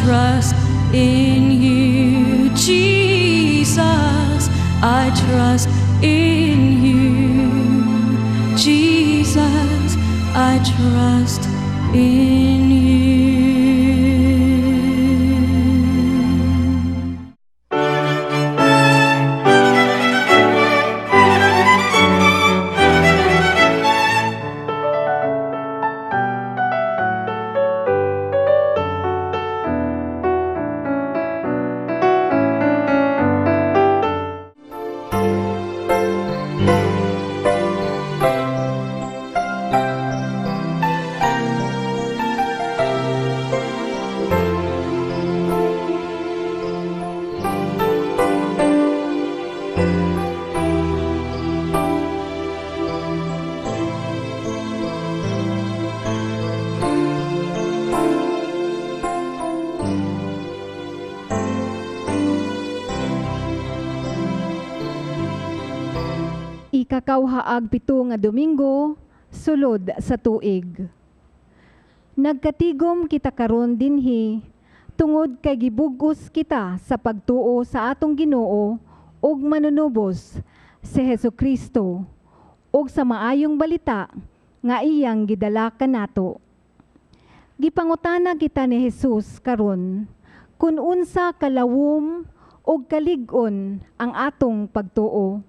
trust in you, Jesus. I trust in you, Jesus. I trust in you. Ikakawhaag 7 nga Domingo, sulod sa tuig. Nagkatigom kita karon dinhi tungod kay gibug-os kita sa pagtuo sa atong Ginoo ug manunubos si Hesukristo ug sa maayong balita nga iyang gidala kanato. Gipangutana kita ni Jesus karon kun unsa kalawom ug kalig-on ang atong pagtuo.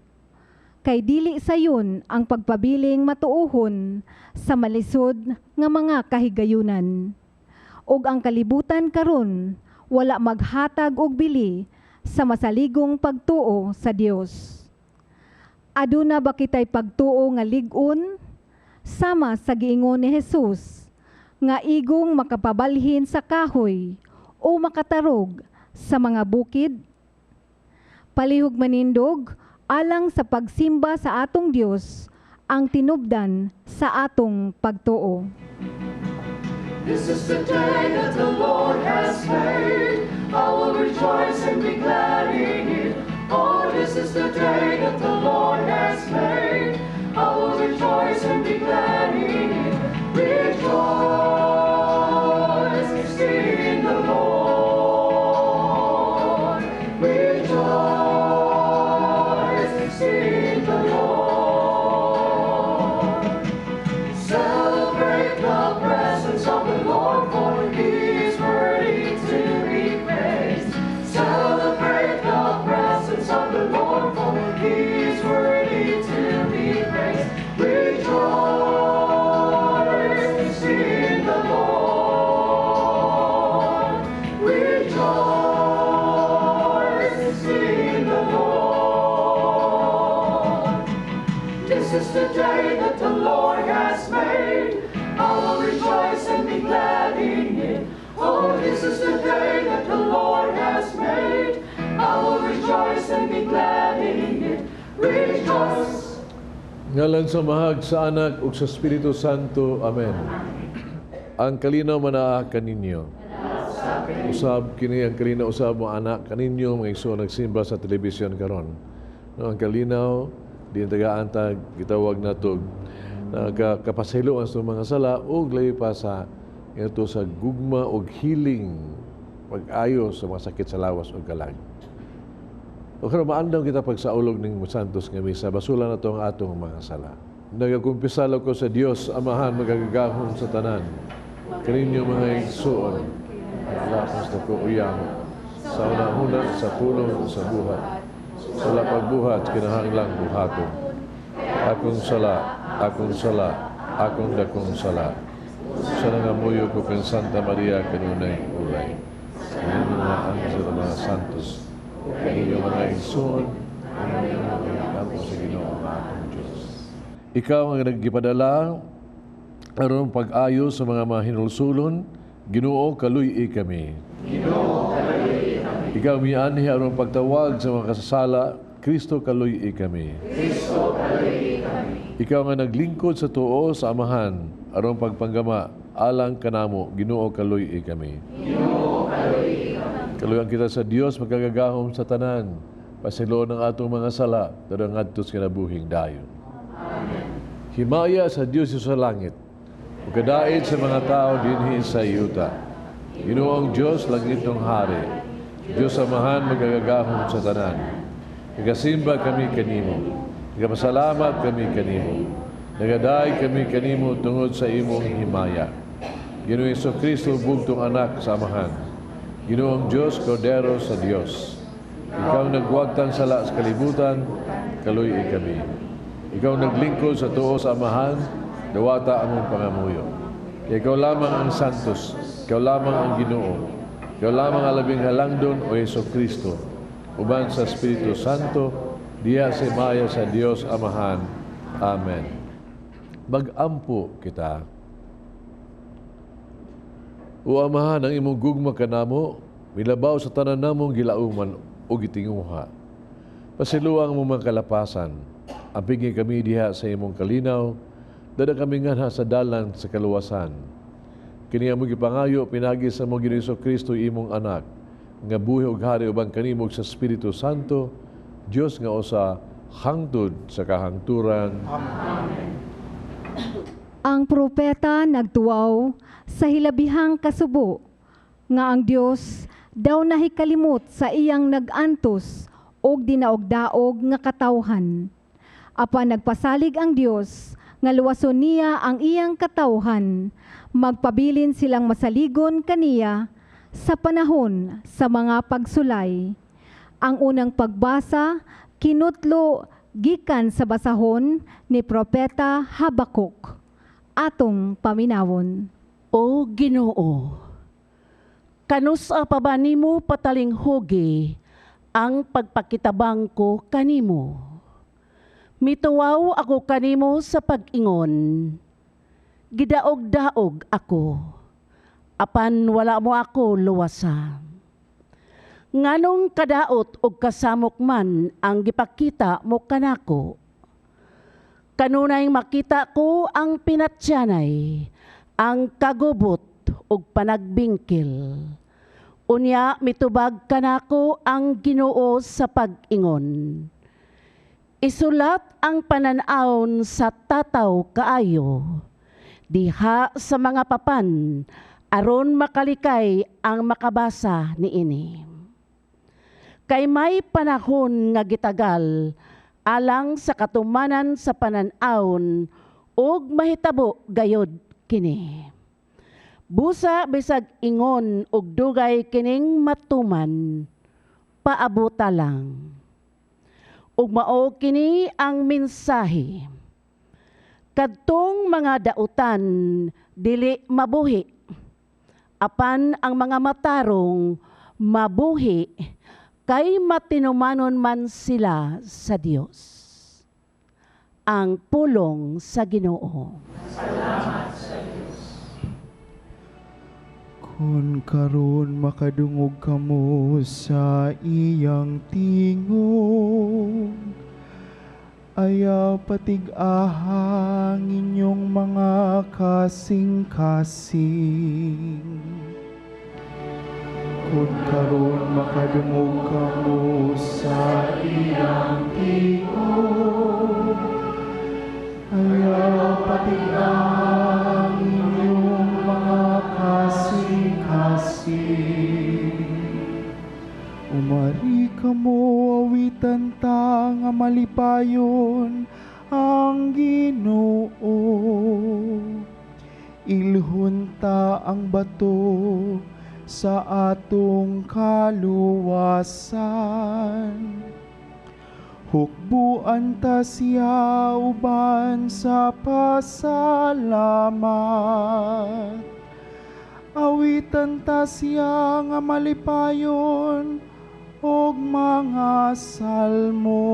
Kay dili sayon ang pagpabiling matuohon sa malisod nga mga kahigayunan. Ug ang kalibutan karon wala maghatag og bili sa masaligong pagtuo sa Dios. Aduna ba kitay pagtuo nga lig-on sama sa giingon ni Jesus nga igong makapabalhin sa kahoy o makatarog sa mga bukid? Palihog manindog alang sa pagsimba sa atong Dios ang tinubdan sa atong pagtuo. This is the day that the Lord has made. I will rejoice and be glad in it. Oh, this is the day that the Lord has made. I will rejoice and be glad in it. Rejoice in the Lord. Rejoice in the Lord. Celebrate the presence of the Lord, for He is worthy to be praised. Celebrate the presence of the Lord, for He is worthy to be praised. Rejoice in the Lord. Rejoice in the Lord. This is the day that the Lord has made. I will rejoice and be glad in it. Oh, this is the day that the Lord has made. I will rejoice and be glad in it. Rejoice. Ngalan sa Amahan, sa Anak, ug sa Espiritu Santo. Amen. Ang kalinaw manaa kaninyo. Usab kini ang kalinaw usab mo anak kaninyo mga igsoon nagsimba sa telebisyon karon. No, ang kalinaw diin tagaan ta gitawag nato kapasayloan sa mga sala ug labi pa sa ito sa gugma og healing, pag-ayo sa mga sakit sa lawas ug kalag. O karon maandam kita pagsaulog ning Santos nga misa, basulan nato ang atong mga sala. Nagakumpisal ako sa Dios Amahan makagagahom sa tanan. Kaninyo mga igsoon, lapas na ko uyang sa una-una sa pulong sa buhat. Sa pagbuhat kinahanglang buhaton. Akong sala, akong sala, akong dakong sala. Sa nangamuyo ko kang Santa Maria kanunay ulay. Sa inyong mga anghel at mga santos, kaninyo mga igsoon, ang inyong mga sa Ginoo ang atong Diyos. Ikaw ang naggipadala aron pag-ayo sa mga mahinulsulon, Ginoo, kaluy-i kami. Ginoo, kaluy-i kami. Ikaw mianhi aron pagtawag sa mga kasasala, Kristo, kaluy-i kami. Kristo, kaluy-i kami. Ikaw nga naglingkod sa tuo sa Amahan aron pagpanggama alang kanamo, Ginoo, kaluy-i kami. Ginoo, kaluy-i kami. Kaluyan kita sa Dios makagagahom sa tanan. Pasayloon ang atong mga sala, pero ngadto sa kinabuhing dayon. Himaya sa Dios sa langit, ug kadait sa mga tao dinhi sa yuta. Ginoong Dios, langitnong hari, Dios Amahan, magagahom sa tanan. Nagasimba kami kanimo. Nagapasalamat kami kanimo. Nagadaig kami kanimo tungod sa imong himaya. Ginoong Kristo, bugtong anak sa Amahan. Ginoong Dios, Kordero sa Dios. Ikaw nagwagtang sala sa kalibutan, kaluy-i kami. Ikaw naglingkod sa tuo sa Amahan, dawata among pangamuyo. Ikaw lamang ang santos, ikaw lamang ang Ginoo, ikaw lamang ang labing halangdon, o Hesu Kristo. Uban sa Espiritu Santo, diha sa himaya sa Dios Amahan. Amen. Mag-ampo kita. O Amahan, ang imong gugma kanamo, milabaw sa tanan namong gilauman o gitinguha. Pasiluang mo mga kalapasan, ampingi kami diha sa imong kalinaw, dad-a kami nganha sa dalan sa kaluwasan. Kini among gipangayo pinagi sa among Ginoong Kristo, imong anak, nga buhi ug hari uban kanimo sa Espiritu Santo, Dios nga usa hangtod sa kahangturan. Ang propeta nagtuwaw sa hilabihang kasubo nga ang Dios daw nahikalimot sa iyang nag-antos og dinaog-daog nga katawhan. Apan nagpasalig ang Dios nga luwason niya ang iyang katawhan, magpabilin silang masaligon kaniya sa panahon sa mga pagsulay. Ang unang pagbasa kinutlo gikan sa basahon ni Propeta Habakuk. Atong paminawon. O Ginoo, kanus-a pa ba nimo patalinghugi ang pagpakitabang ko kanimo? Mituwaw ako kanimo sa pag-ingon. Gidaog-daog ako, apan wala mo ako luwasa. Nganong kadaot og kasamok man ang gipakita mo kanako? Kanunay makita ko ang pinatyanay, ang kagubot ug panagbingkil. Unya mitubag kanako ang Ginoo sa pag-ingon. Isulat ang panan-awon sa tataw kaayo. Diha sa mga papan aron makalikay ang makabasa niini. Kay may panahon nga gitagal alang sa katumanan sa panan-awon ug mahitabo gayod kini. Busa bisag ingon og dugay kining matuman, paabuta lang. Ug mao kini ang mensahe. Kadtong mga dautan dili mabuhi, apan ang mga matarong mabuhi kay matinumanon man sila sa Dios. Ang pulong sa Ginoo. Kung karon makadungog kamo sa iyang tingog, ayaw patig-ahang inyong mga kasing-kasing. Kung karon makadungog kamo sa iyang tingog, ayaw patig-ahang inyong mga kasing-kasing. Umari kamo, awitan ta nga malipayon ang Ginoo. Ilhon ta ang bato sa atong kaluwasan. Hukbuan ta siya uban sa pasalamat. Awitan ta siya nga malipayon og mga salmo.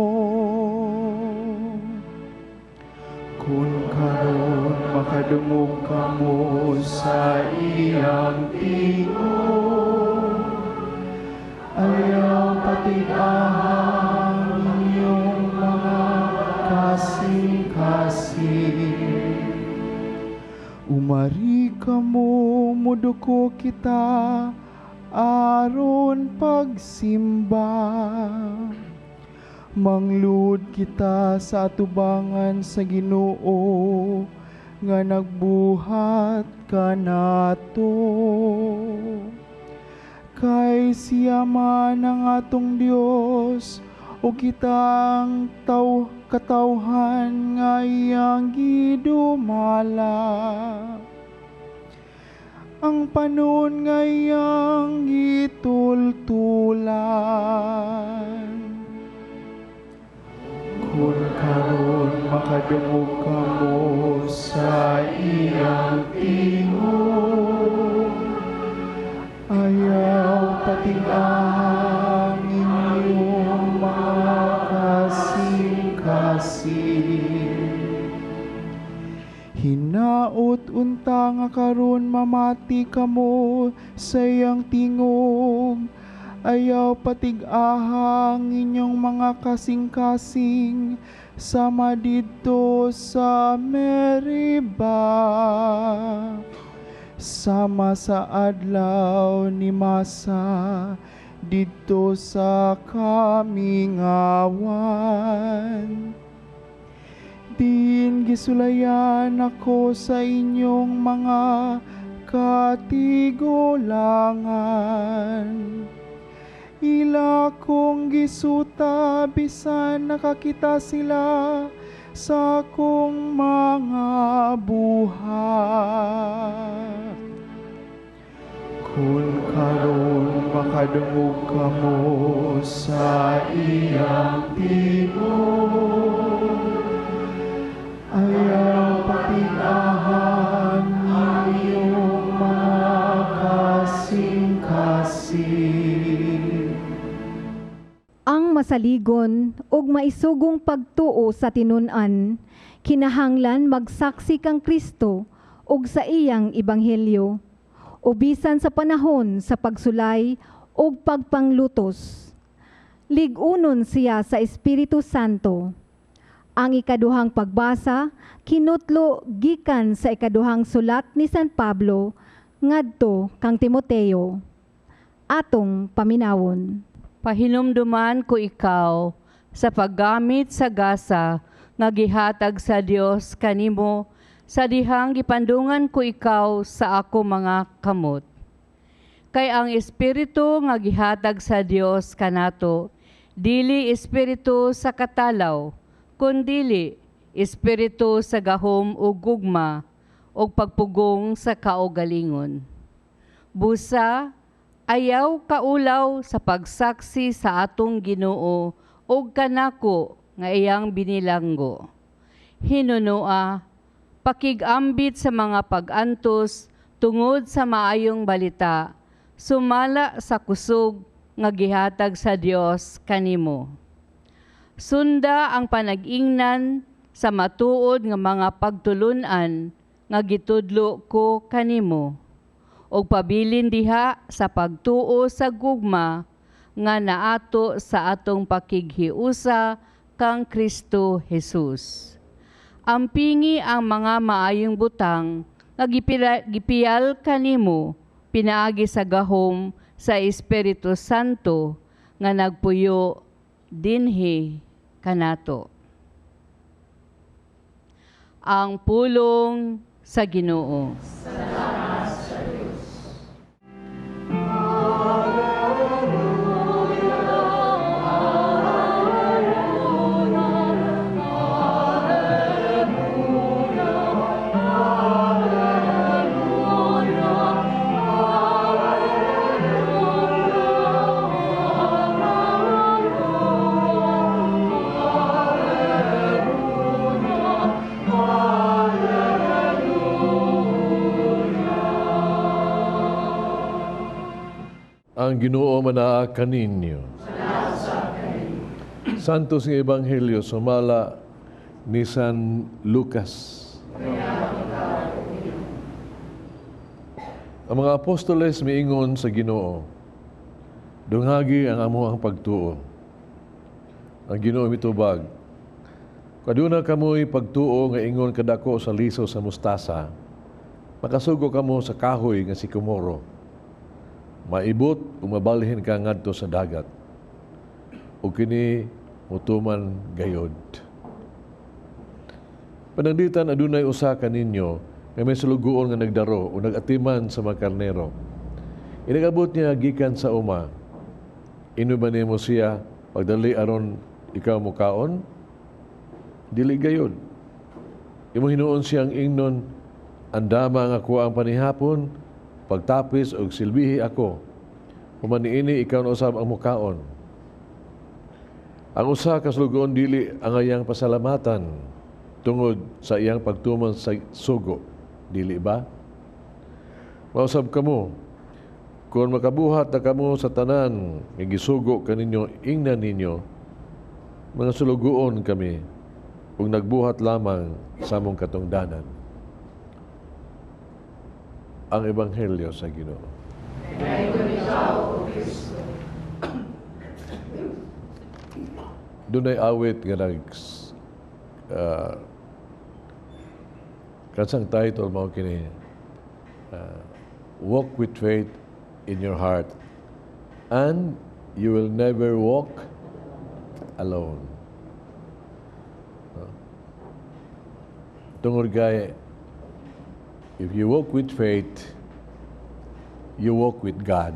Kung karon makadungog kamo sa iyang tingog, ayaw patig-ahang inyong mga kasing-kasing. Umari kamo, muduko kita aron pagsimba. Mangluod kita sa atubangan sa Ginoo nga nagbuhat kanato. Kay siya man ang atong Dios ug kitang katawhan nga iyang gidumala. Ang panon nga iyang gitultulan. Kun karon makadungog kamo sa iyang tingog, ayaw patig-ahang inyong mga kasing-kasing. Hinaot unta nga karon mamati kamo sa iyang tingog, ayaw patig-ahang inyong mga kasing-kasing sama didto sa Meriba, sama sa adlaw ni Masa didto sa kamingawan. Din gisulayan ako sa inyong mga katigulangan. Ila kong gisuta bisan nakakita sila sa akong mga buhat. Kun karon makadungog kamo sa iyang tingog, ayaw patig-ahan inyong mga kasing-kasing. Ang masaligon ug maisugong pagtuo sa tinun-an, kinahanglan magsaksi kang Kristo ug sa iyang ebanghelyo, o bisan sa panahon sa pagsulay ug pagpanglutos. Lig-unon siya sa Espiritu Santo. Ang ikaduhang pagbasa kinutlo gikan sa ikaduhang sulat ni San Pablo ngadto kang Timoteo. Atong paminawon. Pahinumduman ko ikaw sa paggamit sa gasa nga gihatag sa Dios kanimo sa dihang gipandungan ko ikaw sa ako mga kamot. Kay ang espiritu nga gihatag sa Dios kanato dili espiritu sa katalaw, kundili espiritu sa gahom ug gugma ug pagpugong sa kaugalingon. Busa ayaw kaulaw sa pagsaksi sa atong Ginoo ug kanako nga iyang binilanggo. Hinunoa, pakigambit sa mga pag-antos tungod sa maayong balita, sumala sa kusog nga gihatag sa Dios kanimo. Sunda ang panag-ingnan sa matuod nga mga pagtulun-an nga gitudlo ko kanimo, ug pabilin diha sa pagtuo sa gugma nga naato sa atong pakighiusa kang Kristo Jesus. Ampingi ang mga maayong butang nga gipiyal kanimo pinaagi sa gahom sa Espiritu Santo nga nagpuyo dinhi kanato. Ang pulong sa Ginoo. Salamat sa Diyos. Ang Ginoo manaa kaninyo. Santos nga Ebanghelyo sumala ni San Lucas. Ang mga apostoles miingon sa Ginoo, dunghagi ang amuang pagtuo. Ang Ginoo mitubag, kaduna kamoy pagtuo nga ingon kadako sa liso sa mustasa, makasugo kamo sa kahoy nga sikomoro. Maibot ug mabalhin ka ngadto sa dagat. Ug kini mutuman gayod. Pananglitan adunay usa kaninyo nga may sulugoon nga nagdaro o nag-atiman sa mga karnero. Inigabot niya gikan sa uma. Ingnon ba nimo siya, "Pagdali aron ikaw mukaon"? Dili gayod. Imo hinuon siyang ingnon, "Andama ang akoang panihapon, pagtapis og silbihi ako. Human niini ikaw na usab ang mukaon." Ang usa ka sulugoon dili angayang pasalamatan tungod sa iyang pagtuman sa sugo, dili ba? Mausab kamo, kung makabuhat na kamo sa tanan nga gisugo kaninyo, ingnan ninyo, "Mga sulugoon kami, ug nagbuhat lamang sa among katungdanan." Ang Ebanghelyo sa Ginoo. Dunay awit nga nag kansang title mao kini, "Walk with Faith in Your Heart and You Will Never Walk Alone." No? Tungod kay if you walk with faith, you walk with God.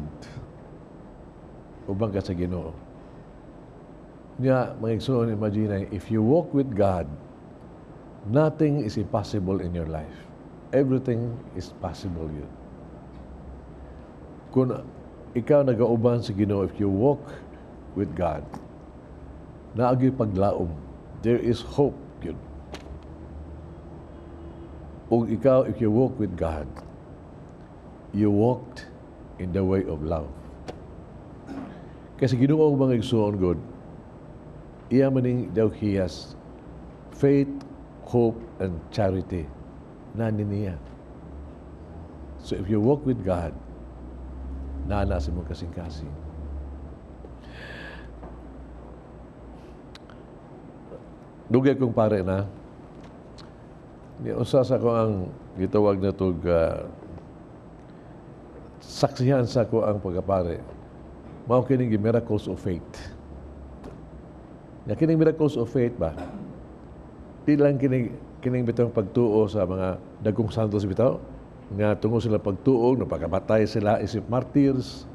Uban ka sa Ginoo. Nya, mga igsoon, imagine, if you walk with God, nothing is impossible in your life. Everything is possible yun. Kung ikaw nagauban sa Ginoo, if you walk with God, naa gyuy paglaom. There is hope yun. Ug ikaw, if you walk with God, you walked in the way of love. Kasi Ginoo, mga igsoon gud, iya maning daw he has faith, hope, and charity. Nani niya. So if you walk with God, naa na sa imong kasing-kasing. Dugay kong pare na, ni usa sa ko ang gitawag na tog saksihan sa ko ang pagkapare. Mao kining miracles of faith. Nga kining miracles of faith ba? Di lang kining bitong pagtuo sa mga dagkong santos bitaw nga tungod sila pagtuo napakamatay sila isip martyrs,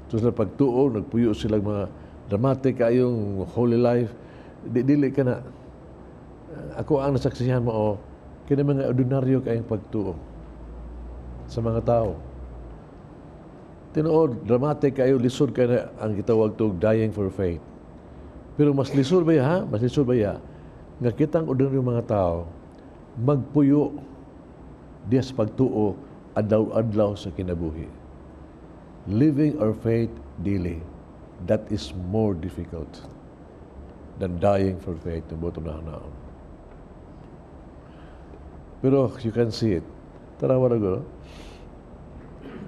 tungod sila pagtuo nagpuyo sila mga dramatic kayong holy life. Di, dili ka na ako ang nasaksihan mo o kini mga ordinaryo kayong pagtuo sa mga tao. Tinuod, dramatic kayo, lisod kay na ang gitawag tog dying for faith. Pero mas lisod ba ya, ha? Mas lisod ba ya? Nga kitang ordinaryo mga tao, magpuyo diya sa pagtuo adlaw-adlaw sa kinabuhi. Living our faith daily, that is more difficult than dying for faith na buto na naon. Pero you can see it. Tara, wala ko.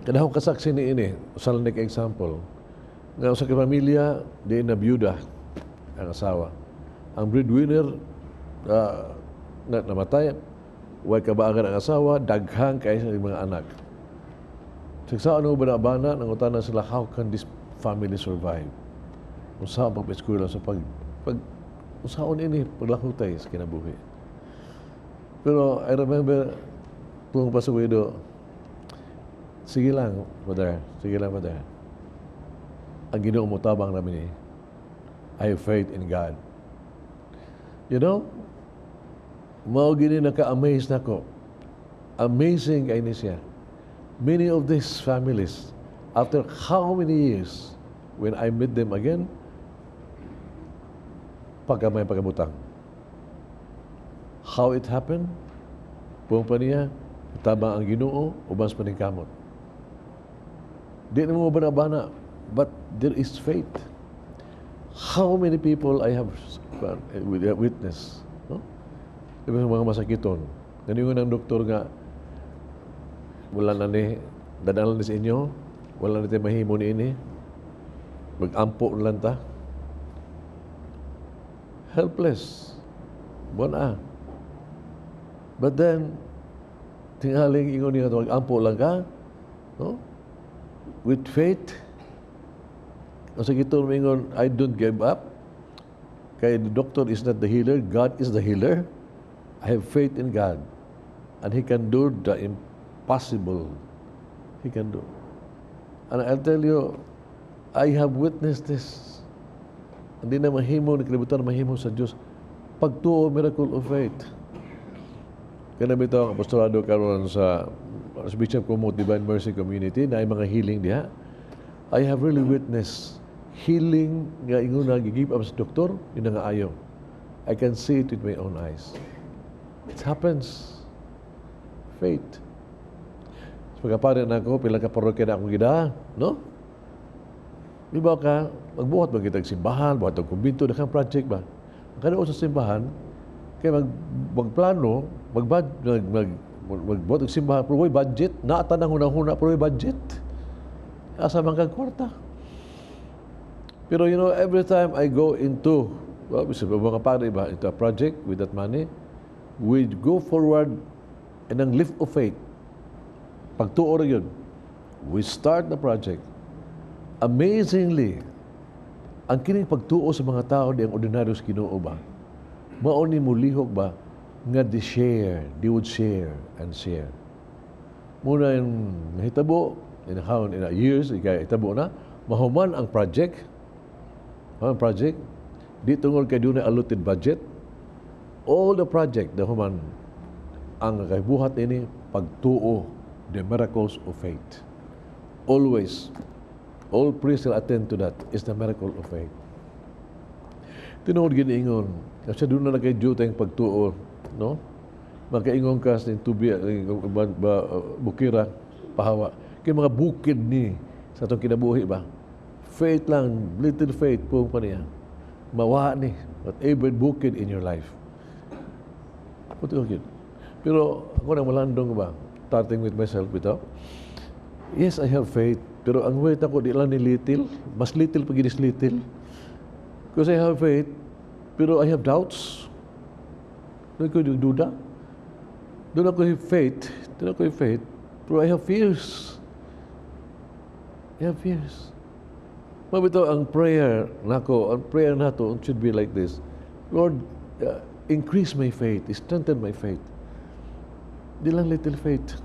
Kanahong kasaksi ni ini, usa lang ni example. Nga usa ka pamilya, di na byuda ang asawa. Ang breadwinner na namatay, way kabaangan ang asawa, daghang kay sa mga anak. Sa ano ba na bana, nangutana sila, how can this family survive? Unsa ang pag-eskwela sa pag unsaon ini paglakutay sa kinabuhi. Pero I remember, kung pasuwido, "Sige lang, Father, sige lang, Father. Ang Ginoo mo tabang namin eh. I have faith in God." Mao gini naka-amaze nako. Amazing kay ni siya. Many of these families, after how many years, when I meet them again, pagka may pagkabutang. How it happened? Puong pa niya, tabang ang Ginoo, uban sa paningkamot. Di na mo bana-bana, but there is faith. How many people I have witness, no? Diba mga masakiton? Ganingon ng doktor nga, wala na ni, dadala ni sa inyo, wala na tayo mahimo ni ini, mag-ampo na lang ta. Helpless. Buwan ah. But then, tingaling ingon niya, mag-ampo lang ka, no? With faith, ang sa gito mingon, "I don't give up." Kay the doctor is not the healer, God is the healer. I have faith in God and He can do the impossible. He can do. And I'll tell you, I have witnessed this. Hindi na mahimo, ni kalibutan mahimo sa Diyos. Pagtuo, miracle of faith. Kaya bitaw ang apostolado karon sa Archbishop Como Divine Mercy Community na ay mga healing diha. I have really witnessed healing nga ingon na give up sa doktor, yun na nga ayo. I can see it with my own eyes. It happens. Faith. Sa pagkapari na ako, pila ka parokya na akong gida, no? Di ba ka, magbuhat ba kitag simbahan, buhat og kumbinto, daghang project ba? Ang sa simbahan, kay magplano, magbuhat og simbahan, pero way budget, naata nang hunahuna, pero way budget. Asa man kag kwarta? Pero every time I go into, well, sa mga pare ba, into a project with that money, we go forward in ang lift of faith. Pagtuo ra yun. We start the project. Amazingly, ang kining pagtuo sa mga tao di ang ordinaryo sa Ginoo ba? Mao ni mulihok ba nga they share, they would share and share. Muna yung nahitabo, in how in a years, ikay hitabo na, mahuman ang project, ang project, di tungod kay dunay allotted budget, all the project na human ang kaibuhat ini pagtuo, the miracles of faith. Always, all priests will attend to that, is the miracle of faith. Tinuod giniingon, kasi doon na kay Diyo tayong pagtuo, no? Makaingon ka sa tubi, ba, ba, bukira, pahawa. Kay mga bukid ni sa atong kinabuhi ba? Faith lang, little faith po pa niya. Mawa ni whatever bukid in your life. Puti ko. Pero ako na malandong ba, starting with myself bitaw. Yes, I have faith. Pero ang faith ako, di lang ni little. Mas little pag is little. Because I have faith, pero I have doubts. Doon ko duda. Doon ako have faith. Doon ako have faith. Pero I have fears. I have fears. Mabitaw ang prayer nako, ang prayer nato should be like this. Lord, increase my faith, strengthen my faith. Di lang little faith.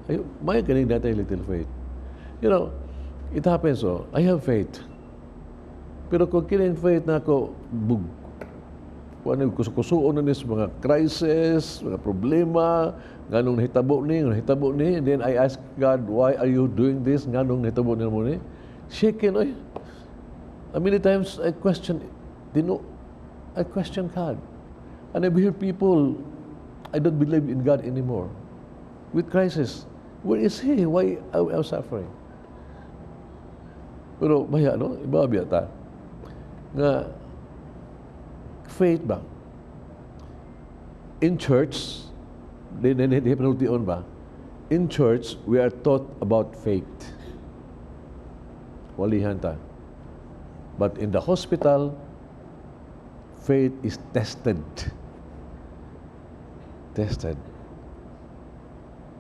Ay, may ganing dati little faith. It happens so. I have faith. Pero kung kining faith nako, bug, kung ano, kusukusuon na ni sa mga crisis, mga problema, nganong nahitabo ni, nganong nahitabo ni, and then I ask God, "Why are you doing this? Nganong nahitabo ni mo ni?" Shaken, oy. Many times I question, dino, I question God. And I hear people, "I don't believe in God anymore." With crisis, where is He? Why are we suffering? Pero, baya, no? Iba biya ta. Nga, faith ba? In church, di, di, di, di, panultion ba? In church, we are taught about faith. Walihan ta. But in the hospital, faith is tested. Tested.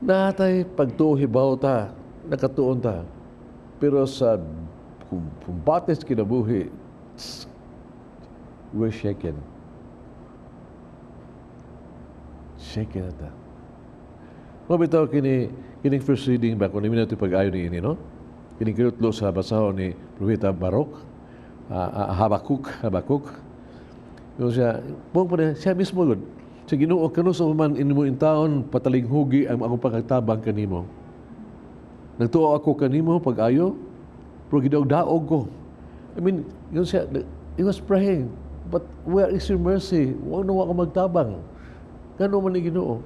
Natay pagtuo hibaw ta, nakatuon ta. Pero sa kumbates kinabuhi, we're shaken. Shaken na ta. Mabitaw kini kining first reading ba kung nato pag-ayo ni ini, no? Kining kinutlo sa basahon ni Propeta Barok, Habakuk, Habakuk. Yung siya, buong pa siya mismo gud. Sa Ginoo kanus-a man inimo intaon patalinghugi ang akong pagtabang kanimo. Nagtuo ako kanimo pag-ayo, pero gidaog-daog ko. I mean, yun siya, he was praying, "But where is your mercy? Wa na ako magtabang. Ngano man ni Ginoo?"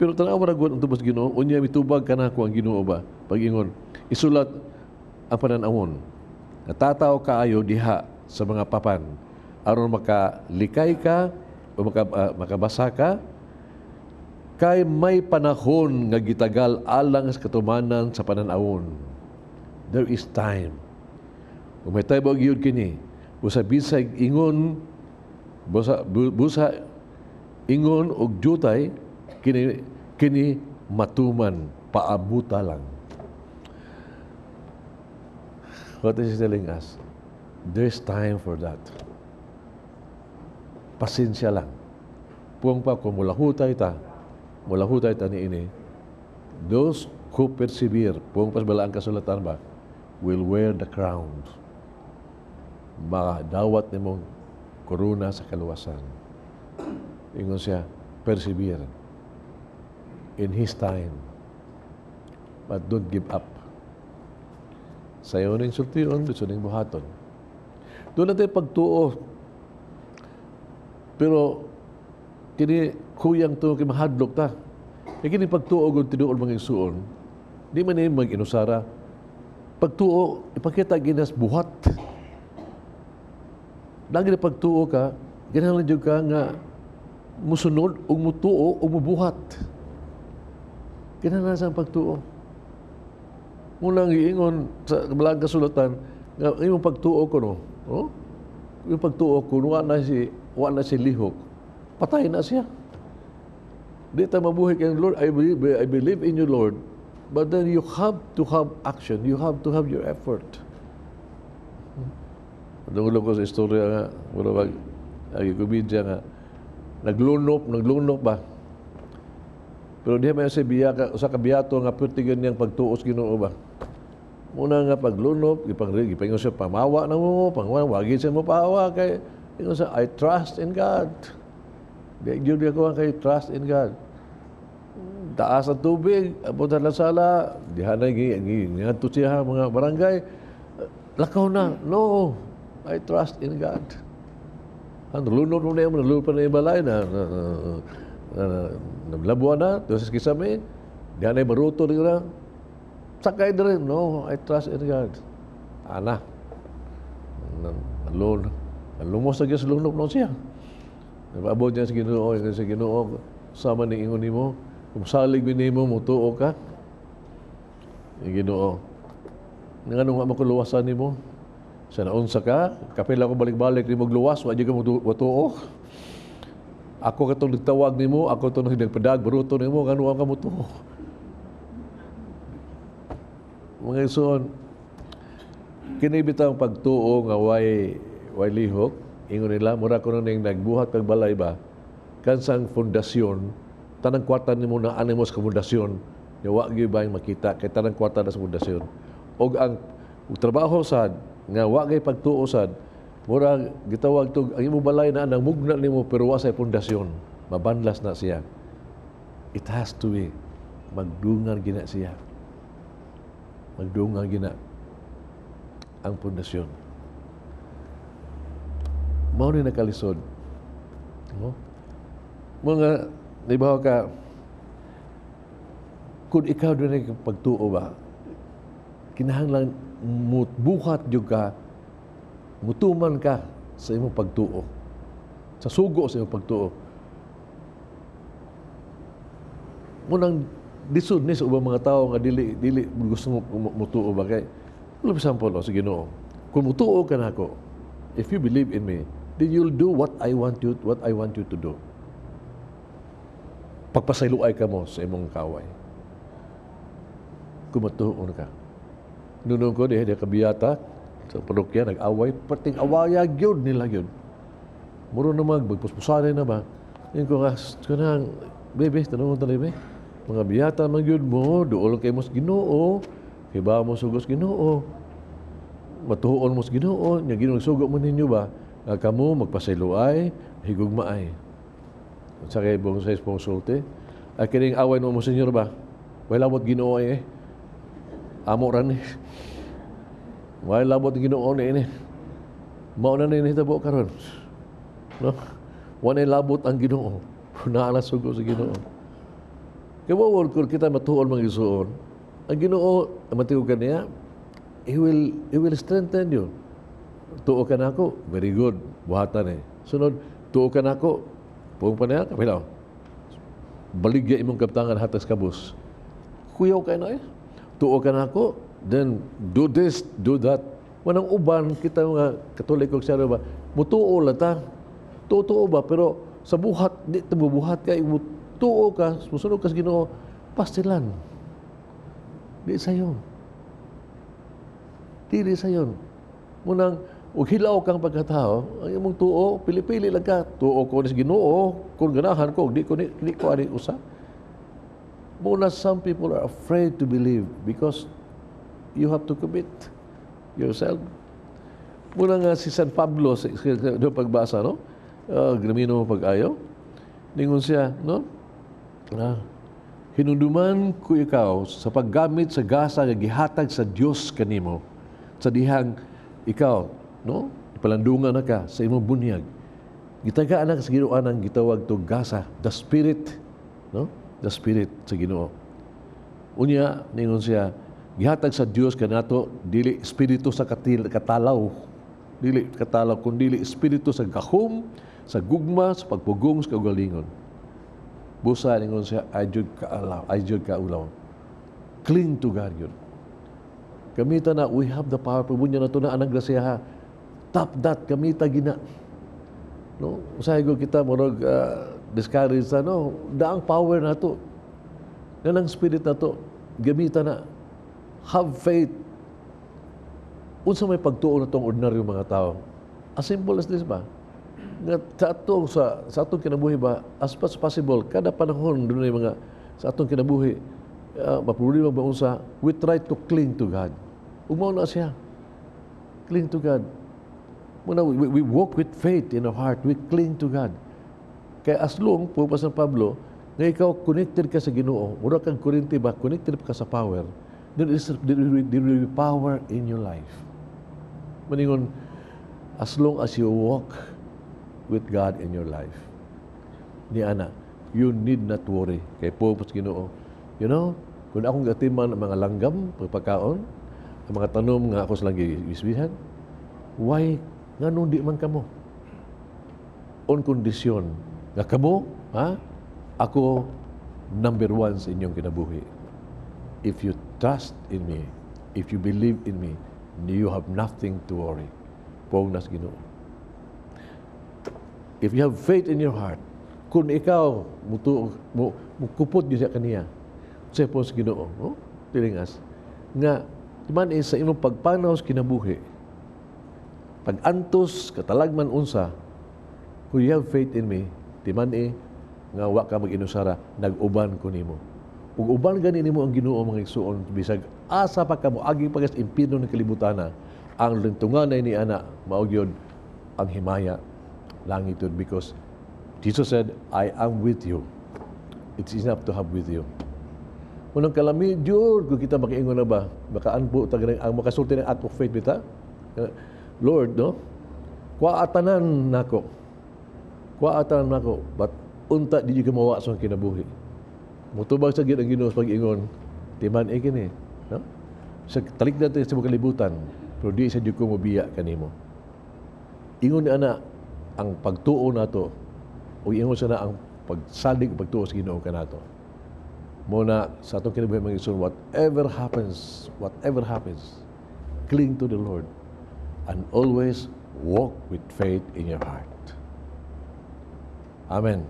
Pero tanawa ra gud ang tubos Ginoo, unya mitubag kanako ang Ginoo ba? Pag-ingon, isulat ang panan-awon. Natataw kaayo diha sa mga papan aron makalikay ka o makabasa ka kay may panahon nga gitagal alang sa katumanan sa panan-awon. There is time. Kung may tayo gyud kini, busa bisag ingon, busa ingon og jutay, kini matuman, paabuta lang. What is he telling us? There's time for that. Pasensya lang. Puong pa kung mulahutay ta niini, those who persevere, puong pas bala ang kasulatan ba, will wear the crown. Makadawat nimong korona sa kaluwasan. Ingon siya, persevere in His time. But don't give up. Sayo ning sultion, gusto ning buhaton. Duna tay pagtuo. Pero kini kuyang to kay mahadlok ta. Kay kini pagtuo gud tinuod, mga igsuon, di man ni mag-inusara. Pagtuo ipakita ginas buhat. Lagi na pagtuo ka, kinahanglan jud ka nga musunod ug mutuo ug mubuhat. Kinahanglan sa pagtuo. Mulang giingon sa balang kasulatan nga imong pagtuo ko, no, oh? Yung pagtuo ko wa na si lihok. Patay na siya. Di ta mabuhi kay Lord, I believe in you, Lord. But then you have to have action. You have to have your effort. Dungulong ko sa istorya nga, wala ba, agi komedya nga, naglunop, naglunop ba? Pero diha may sa biya ka, usa ka biyato nga perti gyud niyang pagtuos Ginoo ba. Muna nga paglunop, gipangingon siya, pamawa na mo, pangwa, wagi siya mo pawa kay ingon siya, "I trust in God." Di gyud ako kay trust in God. Taas ang tubig, abot na sala, diha na ngadto siya mga barangay. Lakaw na. "No, I trust in God." Ang lunod mo na yung lunod pa na yung balay na nablabuan na, doon sa kisame, diha na yung baruto na sakay na rin. "No, I trust in God." Ana. Nalun, lumos na gyud sa lunok noon siya. Napaabot niya sa Ginoo, sama ni ingon nimo, kung salig mi nimo, mutuo ka. Yung Ginoo. Ngano nga makuluwasan nimo? Sa naunsa ka, kapila ko balik-balik nimo luwas, wa jud ka mutuo. Ako katong nagtawag nimo, ako tong nagpadag baruto nimo, ngano ka mutuo? Mga igsoon, kini bitang pagtuo nga way lihok, ingon nila, mura kuno ning nagbuhat kag balay ba, kansang pundasyon, tanang kwarta nimo na animo sa pundasyon, nya wa gyud ba makita kay tanang kwarta na sa pundasyon. Og ang ug trabaho sad nga wa kay pagtuo sad, mura gitawag to ang imong balay na nang mugna nimo pero wa say pundasyon, mabanlas na siya. It has to be magdungan gina siya. Magdungan gina ang pundasyon. Mao ni nakalisod. No? Mga, di ba ka, kung ikaw dun ay pagtuo ba, kinahanglan buhat jud ka, mutuman ka sa imong pagtuo. Sa sugo sa imong pagtuo. Munang lisod ni sa ubang mga tao nga dili gusto mo mutuo ba kay wala sample sa Ginoo. Kung mutuo ka nako, if you believe in me, then you'll do what I want you to do. Pagpasayloay ka mo sa imong kaway. Kung matuon ka. Nunong ko, diha kabiyata, sa parokya, nag-away, pating awaya gyud nila gyud. Muro na magpuspusanay na ba? Yun ko nga, kanang, bebe, tanong mo bebe, mga biyata man gyud mo, duol kay mo sa Ginoo, kay ba mo sugos Ginoo, matuon mo sa Ginoo, nya Ginoo sugo mo ninyo ba, nga kamo magpasayloay, higugmaay. Sa kay buong sa pong sulti, ay kining away mo senyor ba? Way labot Ginoo ay eh. Amo ra ni. Way labot Ginoo ni ini. Mao na ni nahitabo karon. No? Wa labot ang Ginoo. Naa na sugo sa Ginoo. Kaya wa kung kita matuon, mga igsuon, ang Ginoo, matigo ka niya, He will strengthen you. Tuo ka na ako, very good, buhatan eh. Sunod, tuo ka na ako, puong pa niya, kapilaw. Baligya imong kaptangan hatas kabus. Kuyaw ka na eh. Tuo ka na ako, then do this, do that. Manang uban, kita mga Katoliko siya ba, mutuo lang ta. Tuo ba, pero sa buhat, di ta bubuhat ka, mutuo ka, musunod ka sa Ginoo, pastilan. Di sayon. Dili sayon. Munang, Ug hilaw kang pagkatao, ang imong tuo, pili-pili lang ka. Tuo ko ni Ginoo, kung ganahan ko, di ko ani usa. Mao na some people are afraid to believe because you have to commit yourself. Mao na nga si San Pablo, sa pagbasa, no? Gramino pag-ayo. Ningon siya, no? Hinumduman ko ikaw sa paggamit sa gasa nga gihatag sa Dios kanimo sa dihang ikaw, no? Ipalandungan na ka sa imong bunyag. Gitagaan na ka sa Ginoo ang gitawag to gasa, the Spirit, no? The Spirit sa Ginoo. Unya, ningon siya, gihatag sa Dios kanato dili espiritu sa katalaw, dili katalaw kun dili espiritu sa gahom, sa gugma, sa pagpugong sa kaugalingon. Busa ningon siya, ay jud kaalaw, ay jud kaulaw. Cling to God yun. Gamita na, we have the power, pero na to na anang grasya ha. Tap that, gamita gina. No? Usahay ko kita, murag discouraged na, no? Daang power na to. Ganang spirit na to. Gamita na. Have faith. Unsa may pagtuo na tong ordinaryo mga tao? As simple as this ba? Nga sa atong kinabuhi ba, as much as possible, kada panahon doon mga sa atong kinabuhi, maproblema ba unsa, we try to cling to God. Ug mao na siya. Cling to God. Mao na, we walk with faith in our heart. We cling to God. Kaya as long, po pa San Pablo, nga ikaw connected ka sa Ginoo, mura kang kuryente ba, connected ka sa power, there will be power in your life. Maningon, as long as you walk with God in your life, ni ana, you need not worry. Kay po sa Ginoo, kung akong gatiman ang mga langgam, pagpagkaon, ang mga tanom nga ako silang gisbihan, why nganong di man kamo? On kondisyon nga kamo, ha? Ako number one sa inyong kinabuhi. If you trust in me, if you believe in me, you have nothing to worry. Poong nas Ginoo. If you have faith in your heart, kung ikaw mutu mo mukupot gyud siya kaniya, sa po sa Ginoo, no? Tilingas nga man is sa imong pagpanaw sa kinabuhi, pag-antos katalagman unsa, kung you have faith in me, timan eh, nga wa ka mag-inusara, nag-uban ko nimo. Ug uban gani nimo ang Ginoo, mga igsuon, bisag asa pa ka mo agi pa sa impierno ng kalibutana, ang lintungan ni ana mao gyud ang himaya langit yun, because Jesus said, "I am with you." It's enough to have with you. Unang kalami, jud, kung kita makaingon na ba, makaanpo, ang makasulti ng act of faith bita, Lord, no? Kuha tanan nako. Kuha tanan nako, but unta di ka mawa sa kinabuhi. Mutubag sa gid ang Ginoo sa pag-ingon, timan eh kini, no? Sa talikdan tayo sa mga kalibutan, pero di sa ko mobiya kanimo. Ingon ni ana ang pagtuo nato o ingon sa na ang pagsalig o pagtuo sa Ginoo kanato. Mao na sa atong kinabuhi, mga igsoon, whatever happens, cling to the Lord and always walk with faith in your heart. Amen.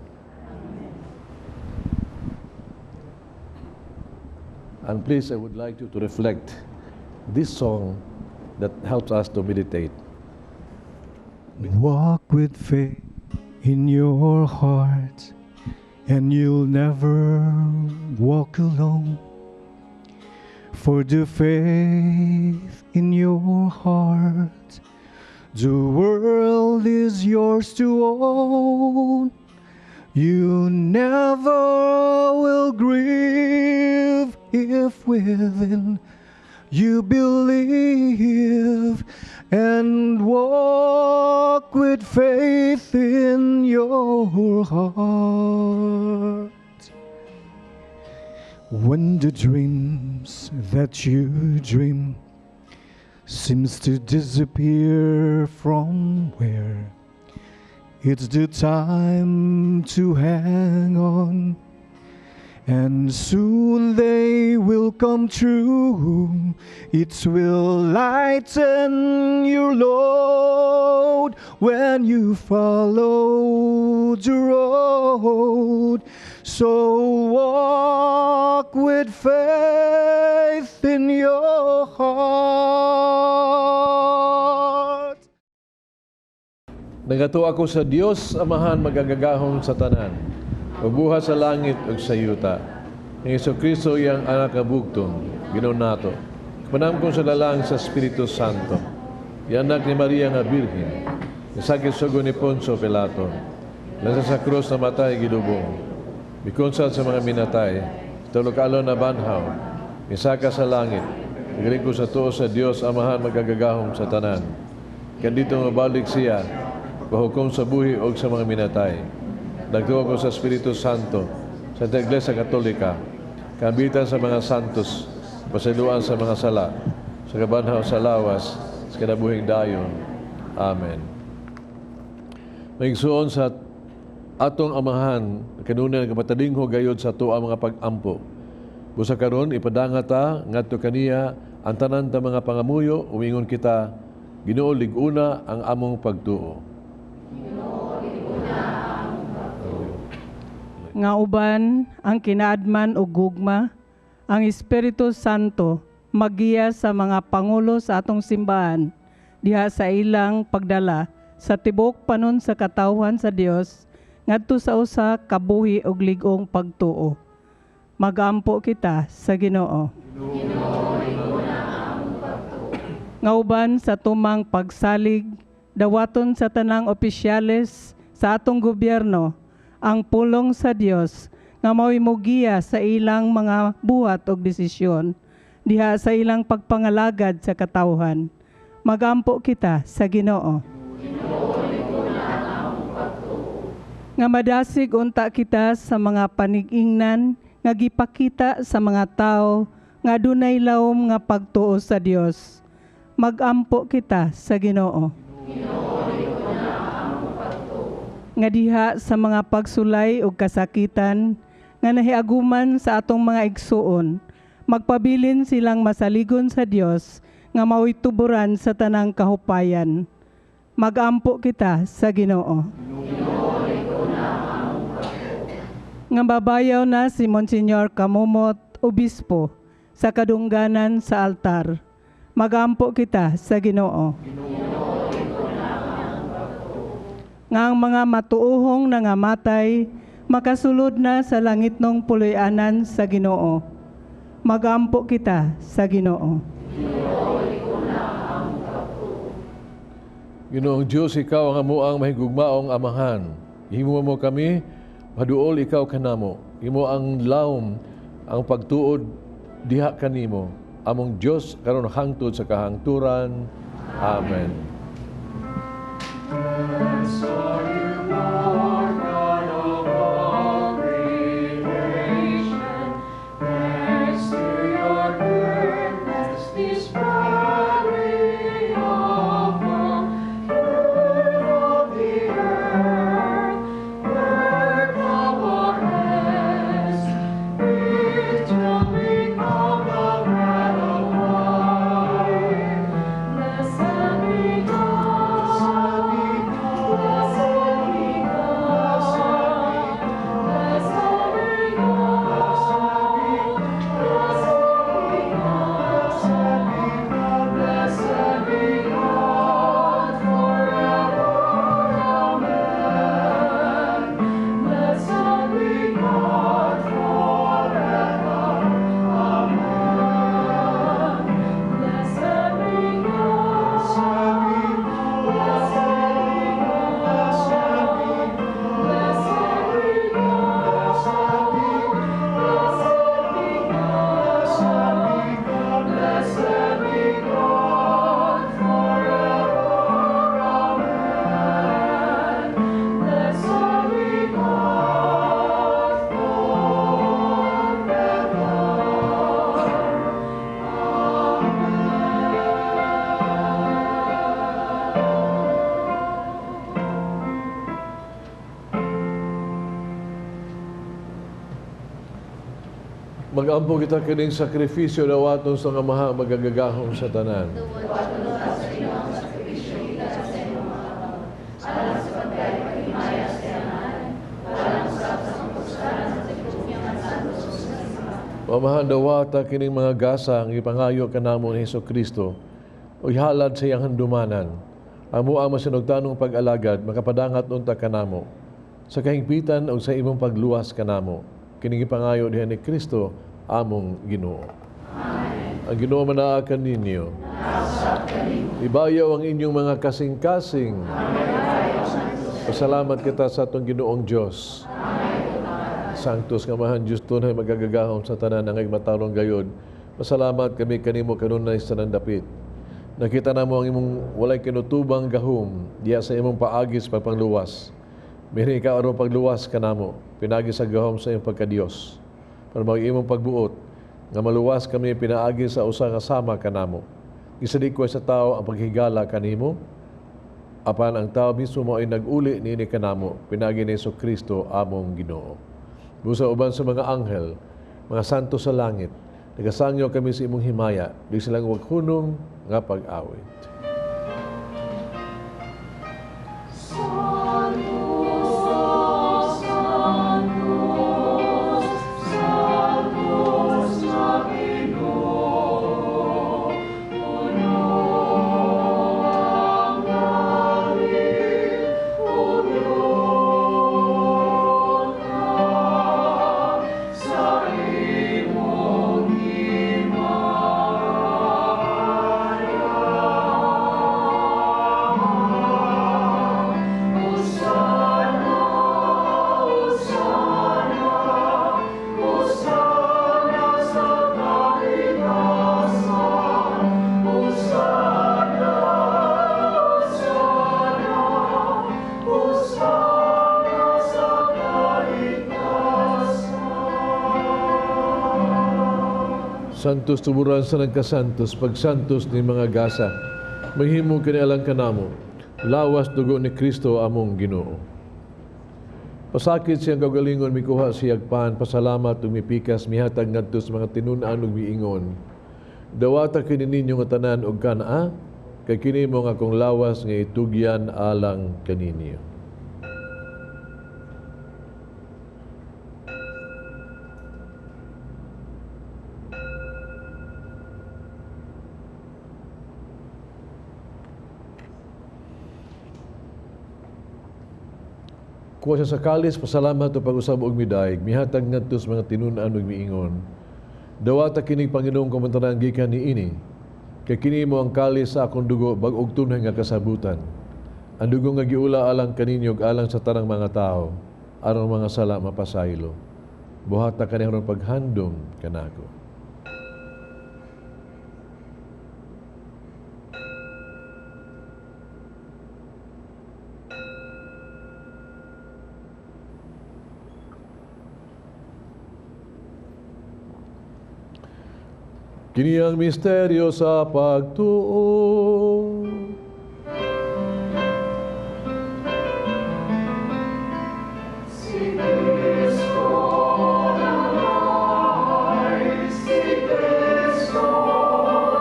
And please, I would like you to reflect this song that helps us to meditate. Walk with faith in your heart, and you'll never walk alone. For the faith in your heart, the world is yours to own. You never will grieve if within you believe and walk with faith in your heart. When the dreams that you dream seems to disappear from where, it's the time to hang on, and soon they will come true. It will lighten your load when you follow the road. So walk with faith in your heart. Nagatuo ako sa Dios Amahan magagagahom sa tanan, magbuhat sa langit ug sa yuta. Ni Kristo iyang anak nga bugtong, Ginoo nato. Panamkon sa lalang sa Espiritu Santo. Anak ni Maria nga Birhen. Nisakit sugo ni Poncio Pilato. Nasa sa krus namatay gilubong. Mikonsal sa mga minatay. Tulo ka na banhaw. Misaka sa langit. Nagaling ko sa tuo sa Dios Amahan magagagahom sa tanan. Kandito mabalik siya, pahukom sa buhi o sa mga minatay. Nagtuo ko sa Espiritu Santo, sa Iglesia Katolika, kabitan sa mga santos, pasayloan sa mga sala, sa kabanhaw sa lawas, sa kinabuhing dayon. Amen. Maigsuon sa atong Amahan, kanunay nagapatalinghog gayod sa ato ang mga pag-ampo. Busa karon ipadanga ta ngadto kaniya ang tanan ta mga pangamuyo, umingon kita, Ginoo, lig-una ang among pagtuo. Nga uban ang kinaadman ug gugma, ang Espiritu Santo magiya sa mga pangulo sa atong simbahan diha sa ilang pagdala sa tibuok panon sa katawhan sa Dios ngadto sa usa ka buhi ug lig-ong pagtuo. Magampo kita sa Ginoo. Nga uban sa tumang pagsalig, dawaton sa tanang opisyales sa atong gobyerno ang pulong sa Dios nga mao'y mogiya sa ilang mga buhat og desisyon diha sa ilang pagpangalagad sa katawhan. Magampo kita sa Ginoo. Nga madasig unta kita sa mga panigingnan nga gipakita sa mga tawo nga dunay lawom nga pagtuo sa Dios. Magampo kita sa Ginoo. Nga diha sa mga pagsulay ug kasakitan nga nahiaguman sa atong mga igsuon, magpabilin silang masaligon sa Dios nga mao'y tuburan sa tanang kahupayan. Magampo kita sa Ginoo. Nga babayaw na si Monsignor Camomot, Obispo, sa kadungganan sa altar. Magampo kita sa Ginoo. Nga ang mga matuohong nangamatay, makasulod na sa langitnong puloy-anan sa Ginoo. Magampo kita sa Ginoo. Ginoong Diyos, ikaw ang amuang mahigugmaong amahan. Himo mo kami, maduol ikaw kanamo. Imo ang lawom, ang pagtuod diha kanimo. Among Diyos karon hangtod sa kahangturan. Amen. Blessed are you, Lord God of all creation. Thanks to your goodness, this bread we offer, fruit of the earth, work of our hands, which will become the bread of life. Blessed be God. Blessed be God. Blessed be God. Blessed be God. Blessed be God forever. Amen. Blessed be God forever. Amen. Blessed be God. Blessed be God. Blessed be God. Blessed be God. Blessed be God forever. Amen. Blessed be God forever. Magampo kita kining sakripisyo dawaton sa Amaha magagagahom sa tanan. Amahan dawata kining mga gasa ang ipangayo kanamo ni Hesus Kristo o ihalad sa iyang handumanan. Amo ang masinugtanong pag-alagad, makapadangat unta kanamo. Sa kahingpitan o sa imong pagluwas kanamo, kini gipangayo diha ni Kristo among Ginoo. Amen. Ang Ginoo manaa kaninyo. Ibayaw ang inyong mga kasing-kasing. Pasalamat kita sa atong Ginoong Dios. Sanctus nga Amahan Dios tunay magagagahom sa tanan ang matarong gayod. Pasalamat kami kanimo kanunay sa nandapit. Nakita namo ang imong walay kinutubang gahom diya sa imong paagis pagpangluwas. Miri ka aron pagluwas kanamo, pinagi sa gahom sa imong pagkadiyos. Para mag imong pagbuot nga maluwas kami pinaagi sa usa nga sama kanamo. Gisadikoy sa tao ang paghigala kanimo, apan ang tao mismo mo ay nag-uli niini kanamo, pinagi ni Hesus Kristo among Ginoo. Busa uban sa mga anghel, mga santo sa langit, nagasangyo kami sa imong himaya, di silang wag hunong nga pag-awit. Santos tuburan sa nagkasantos, pagsantos ni mga gasa, mahimo kini alang kanamo, lawas dugo ni Kristo among Ginoo. Pasakit siyang kagalingon mikuha siyag pan, pasalamat ug mipikas mihatag ngadto sa mga tinun-an ug miingon. Dawata kini ninyo nga tanan og kan-a, kay kini mo nga akong lawas nga itugyan alang kaninyo. Kuha siya sa kalis, pasalamat o pag-usab og midayeg, mihatag ngadto sa mga tinun-an ug miingon. Dawata kining Panginoong kumantaran gikan niini, kay kini mo ang kalis sa akong dugo bag-og tunay nga kasabutan. Ang dugo nga giula alang kaninyo ug alang sa tanang mga tao, aron mga sala mapasaylo. Buhata kani aron paghandom kanako. Kini ang misteryo sa pagtuo. Si Kristo nabuhay, si Kristo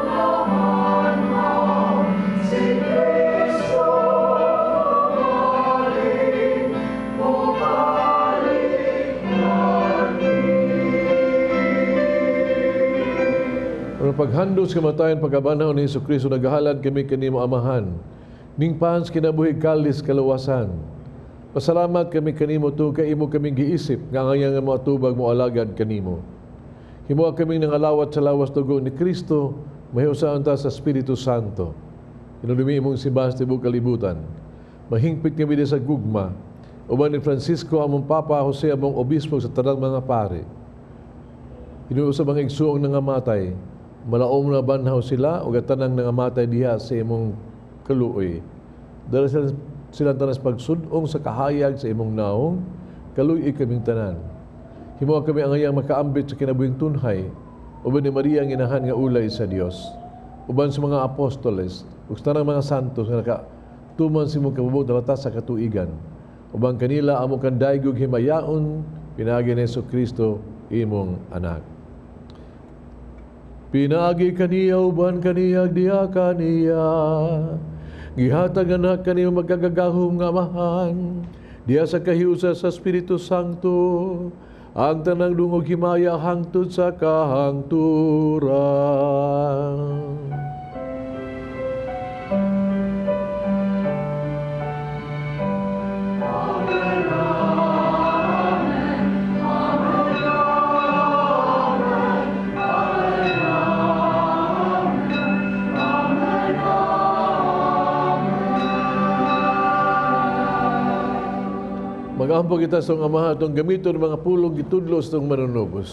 nabanhaw, si Kristo mobalik, mobalik Aron paghandom sa kamatayon pagkabanhaw ni Hesus Kristo, nagahalad kami kanimo Amahan. Ning pans kinabuhi kalis kaluwasan. Pasalamat kami kanimo tungod kay imo kaming giisip nga angayang nga moatubag mo alagad kanimo. Himoa kaming nangalawat sa lawas dugo ni Kristo, mahiusaan ta sa Espiritu Santo. Hinumdumi imong simbahan sa tibuok kalibutan. Mahingpit kami sa gugma. Uban ni Francisco among Papa, Jose among Obispo sa tanang mga pare. Hinuo sa mga igsuong nangamatay, malaom na banhaw sila o tanang nangamatay diha sa imong kaluoy. Dala sila tanas pagsudong sa kahayag sa imong naong, kaluoy kaming tanan. Himoa kami ang angayang makaambit sa kinabuhing tunhay, uban ni Maria ang inahan nga ulay sa Dios. Uban sa mga apostoles, ug sa tanang mga santos nga nakatuman sa imong kabubuot na batas sa katuigan. Uban kanila amo kang daigog himayaon, pinaagi ni Hesus Kristo imong anak. Pinaagi kaniya uban kaniya diha kaniya, gihatag anak kanimo magkagagahom nga Amahan, diha sa kahiusa sa Espiritu Santo, ang tanang dungog himaya hangtod sa kahangturan. Mag-ampo kita sa Amahan atong gamiton ng mga pulong gitudlo sa atong manunubos.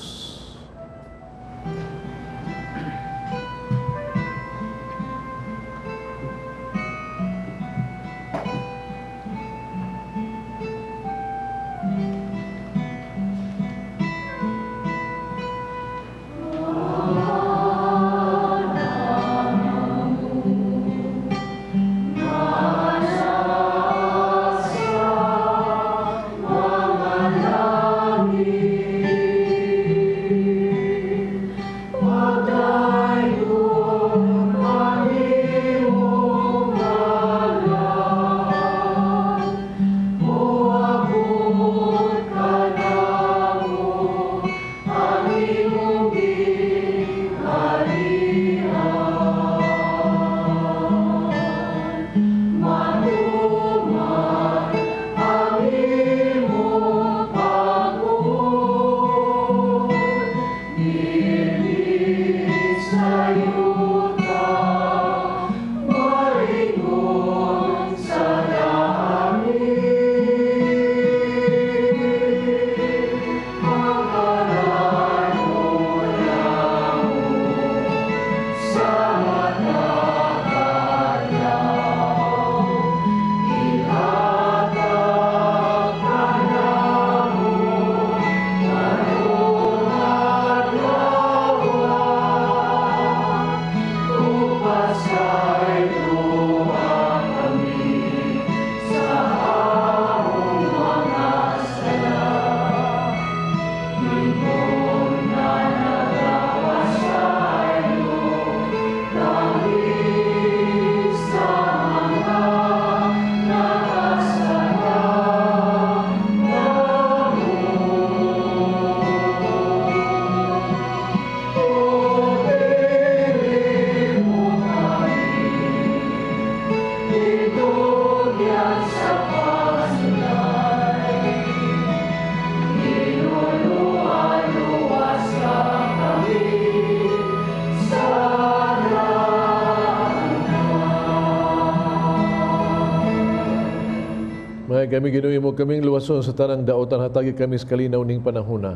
Mga kami Ginoo mo kaming luwason sa tanang daotan, hatagi kami sa kalinaw ning panahona.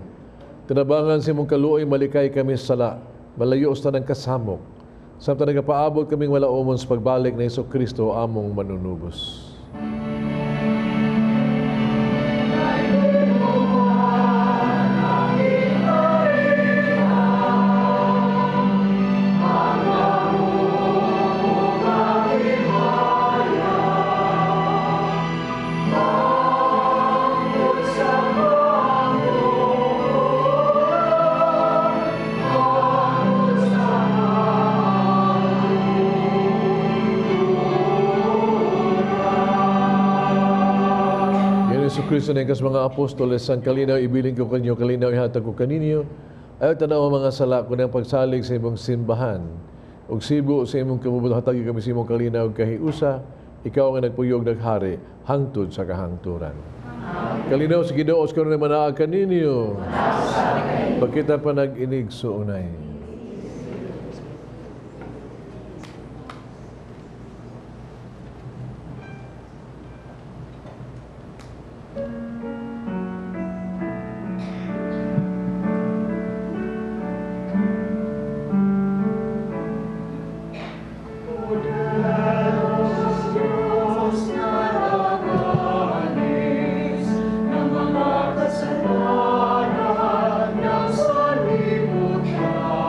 Tinabangan sa imong kaluoy, malikay kami sa sala, malayo sa tanang kasamok. Samtang nagapaabot kaming malaumon sa pagbalik ni Hesus Kristo among manunubos. Kristo na kas mga apostoles, ang kalinaw ibilin ko kanyo, kalinaw ihatag ko kaninyo, ayaw tanaw ang mga sala ko ng pagsalig sa imong simbahan. Ug sibo sa imong kamubot, hatagi kami sa imong kalinaw kahiusa, ikaw ang nagpuyog naghari, hangtod sa kahangturan. Amen. Kalinaw sa Ginoo, sa karon manaag kaninyo. Pagkita pa nag-inig suunay. Kasalanan ng sanlibutan.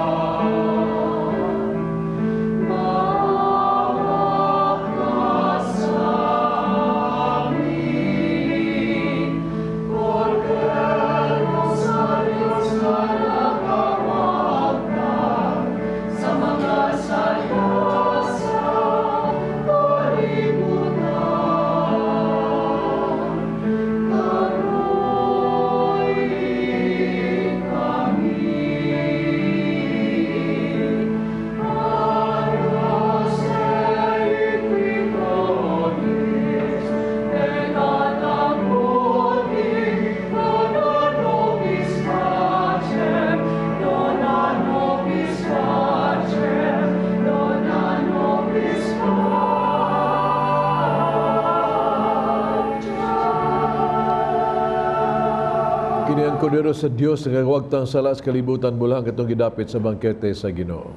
Ang kordero sa Dios nga nagwagtang sala sa kalibutan, bulahan katong gidapit sa bangkete sa Ginoo.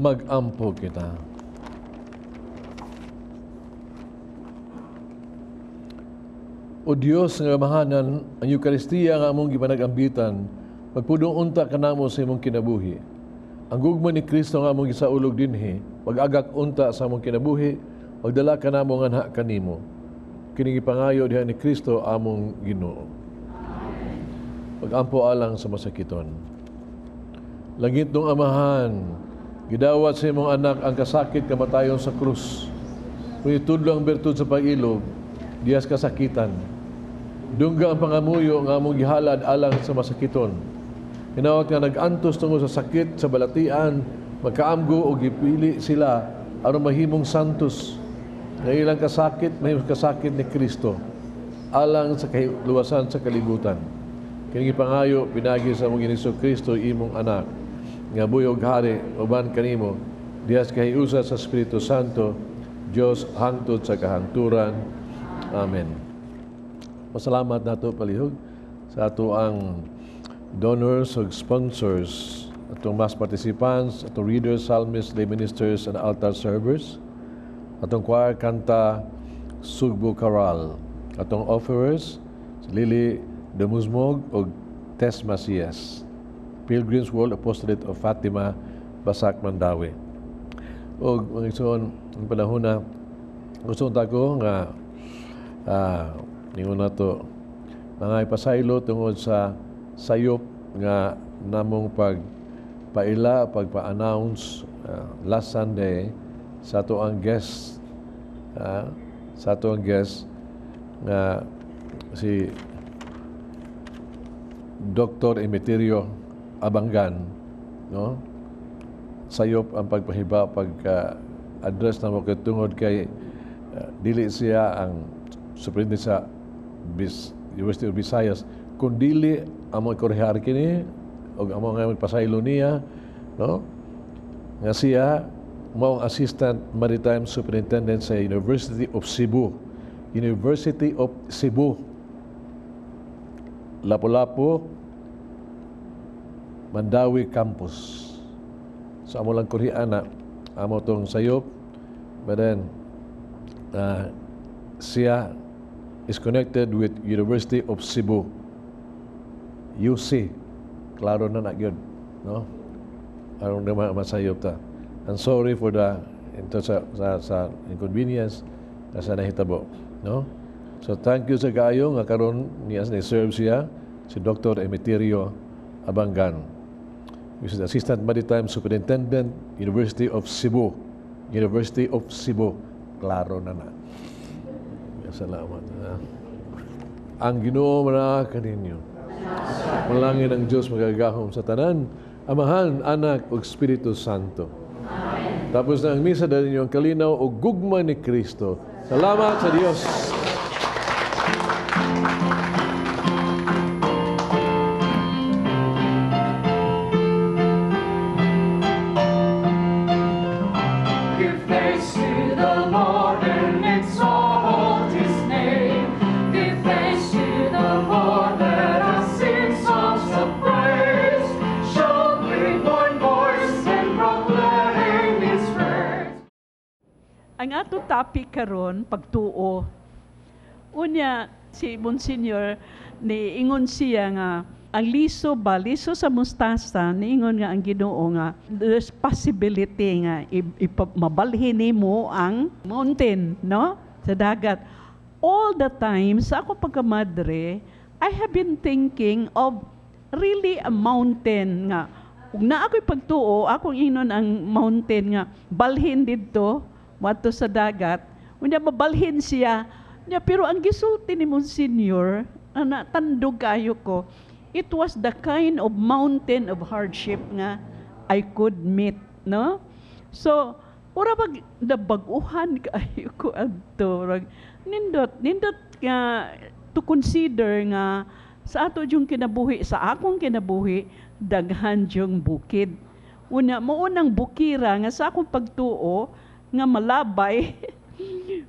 Magampo kita. O Dios nga Amahanan, ang Eukaristiya nga among gipanagambitan, magpudong unta kanamo sa imong kinabuhi. Ang gugma ni Kristo nga among gisaulog dinhi, pag-agak unta sa among kinabuhi, magdala kanamo nganha kanimo. Kini gipangayo diha ni Kristo among Ginoo. Pag-ampo alang sa masakiton. Langit nung Amahan, gidawat sa imong anak ang kasakit kamatayon sa krus. Kung itudlo ang bertud sa pag-ilob, diyas kasakitan. Dungga ang pangamuyo nga among gihalad alang sa masakiton. Hinawat nga nag-antos tungo sa sakit sa balatian, magkaamgo o gipili sila aron mahimong santos. Nga ilang kasakit, mahimong kasakit ni Kristo alang sa kaluwasan sa kalibutan. Kini gipangayo pinagi sa among Ginoong Kristo imong anak nga buyog hari uban kanimo dihas kahiusa sa Espiritu Santo, Dios hangtod sa kahangturan. Amen. Pasalamat nato palihog sa ato ang donors ug sponsors, atong mass participants, atong readers, psalmists, lay ministers, and altar servers, atong choir kanta Sugbo Choral, atong offerers, si Lily Demusmog ug Tess Macias, Pilgrims World Apostolate of Fatima, Basak, Mandaue. Og mga igsoon, ang panahon na gusto ta ko nga ningon nato mga ipasaylo tungod sa sayop nga namong pagpaila, pagpa-announce last Sunday sa ato ang guest, sa ato ang guest nga si Dr. Emeterio Abangan, no? Sayop ang pagpahiba pagka-address namo kay tungod kay dili siya ang superintendent sa University of Visayas, kun dili amo ikorehar kini og amo nga magpasaylo niya, no? Nga siya mao ang Assistant Maritime Superintendent sa University of Cebu. University of Cebu, Lapu-Lapu, Mandaue Campus. So amo lang kurian na amo tong sayop, but then siya is connected with University of Cebu, UC. Klaro na na gyud, no? Aron na masayop ta. And sorry for the into sa inconvenience na sa nahitabo, no? So thank you sa kaayo nga karon niya ni serve siya si Dr. Emeterio Abangan. which is the Assistant Maritime Superintendent, University of Cebu. University of Cebu. Klaro na na. Salamat. Ha? Ang Ginoo manaa kaninyo. Manalangin ang Diyos makagagahom sa tanan, Amahan, Anak, ug Espiritu Santo. Amen. Tapos na ang misa, dala ninyo ang kalinaw o gugma ni Kristo. Salamat sa Diyos. Give thanks to the Lord and exalt his name. Give thanks to the Lord, let us sing songs of praise. Shout with one voice and proclaim his praise. Ang ato topic karon, pagtuo. Unya si Monsignor ni ingon siya nga ang liso ba, liso sa mustasa, niingon nga ang Ginoo nga there's possibility nga mabalhin nimo ang mountain, no, sa dagat. All the time sa ako pagkamadre, I have been thinking of really a mountain nga ug naa ako'y pagtuo, akong ingnon ang mountain nga balhin didto moadto sa dagat. Unya mabalhin siya. Unya, pero ang gisulti ni Monsignor, ana tandog kaayo ko, it was the kind of mountain of hardship nga I could meet, no? So ura bag nabag-uhan kaayo ko adto. Rag, nindot nindot nga to consider nga sa ato yung kinabuhi, sa akong kinabuhi, daghan yung bukid. Una, mao nang bukira nga sa akong pagtuo nga malabay.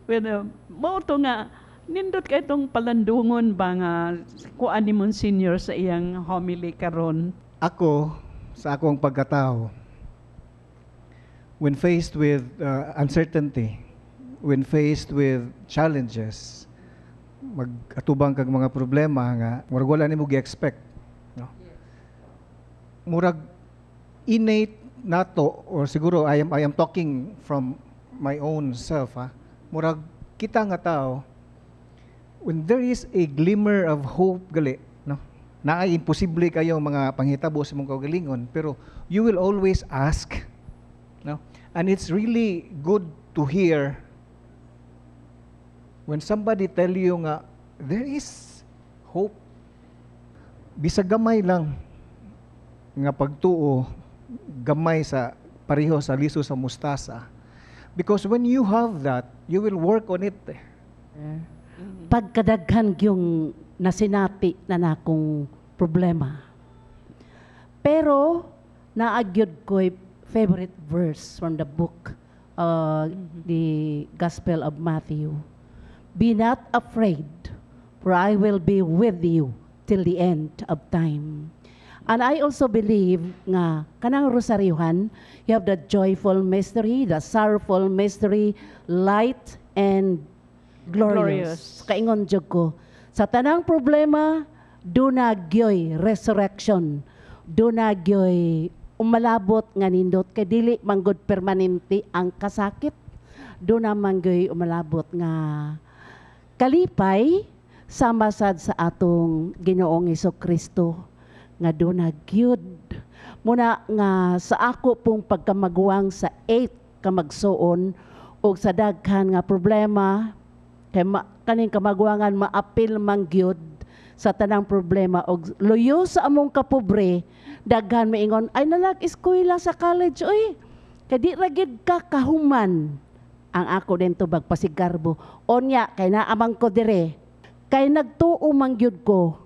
Well, mao to nga nindot kay itong palandungon ba nga kuan ni Monsignor sa iyang homily karon. Ako, sa akong pagkatao, when faced with uncertainty, when faced with challenges, mag-atubang kag mga problema nga murag wala nimo gi-expect, no? Murag innate nato, or siguro I am talking from my own self, ha. Murag kita nga tao, when there is a glimmer of hope gali, no, naay imposible kayo mga panghitabo sa imong kaugalingon, pero you will always ask, no? And it's really good to hear when somebody tell you nga there is hope, bisag gamay lang nga pagtuo, gamay sa pareho sa liso sa mustasa, because when you have that, you will work on it eh. Pagkadaghan yung nasinati na nakong problema. Pero naa gyud ko'y favorite verse from the book, the Gospel of Matthew. "Be not afraid, for I will be with you till the end of time." And I also believe nga kanang rosaryuhan, you have the joyful mystery, the sorrowful mystery, light and glorious. Glorious. Kaingon jud ko, sa tanang problema, duna gyoy resurrection. Duna gyoy umalabot nga nindot kay dili manggod permanente ang kasakit. Duna man gyoy umalabot nga kalipay sama sad sa atong Ginoong Kristo nga duna gyud. Muna nga sa ako pong pagkamaguwang sa 8 kamagsuon og sa daghan nga problema kay kaning kamaguwangan maapil man gyud sa tanang problema og luyo sa among kapobre. Daghan maingon, "Ay, nalag eskwela sa college oy, kay di ra gyud ka kahuman." Ang ako din tubag pasigarbo, onya kay naamang ko dire kay nagtuo man gyud ko,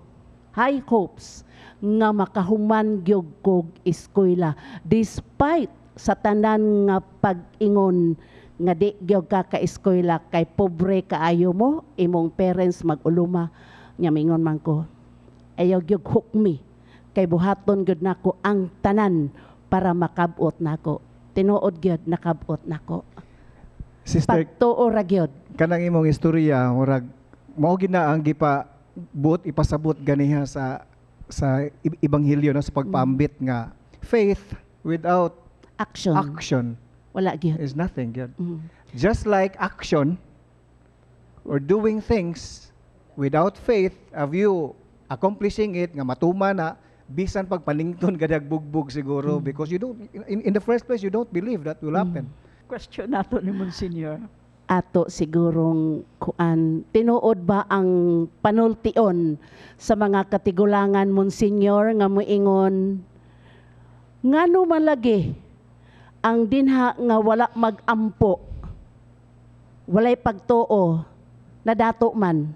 high hopes nga makahuman gyud kog eskwela despite sa tanan nga pag-ingon nga di gyud ka ka-eskwela kay pobre kaayo mo, imong parents mag-uluma. Nya mingon man ko, ayaw gyud hook me kay buhaton gyud nako ang tanan para makabot nako. Tinuod gyud, nakabot nako. Sister, Pagtuo ra gyud. Kanang imong istorya, murag mao gina ang gipa buot ipasabot ganiha sa ebanghelyo, no, sa pagpaambit nga faith without action, action wala gyud, is nothing gyud. Just like action or doing things without faith of you accomplishing it nga matuma na. Bisan pag panington ka bugbog siguro because you don't in the first place, you don't believe that will happen. Question nato ni Monsignor. Ato sigurong kuan, tinuod ba ang panultion sa mga katigulangan, Monsignor, nga moingon ngano man lagi ang dinha nga wala magampo, walay pagtuo, nadato man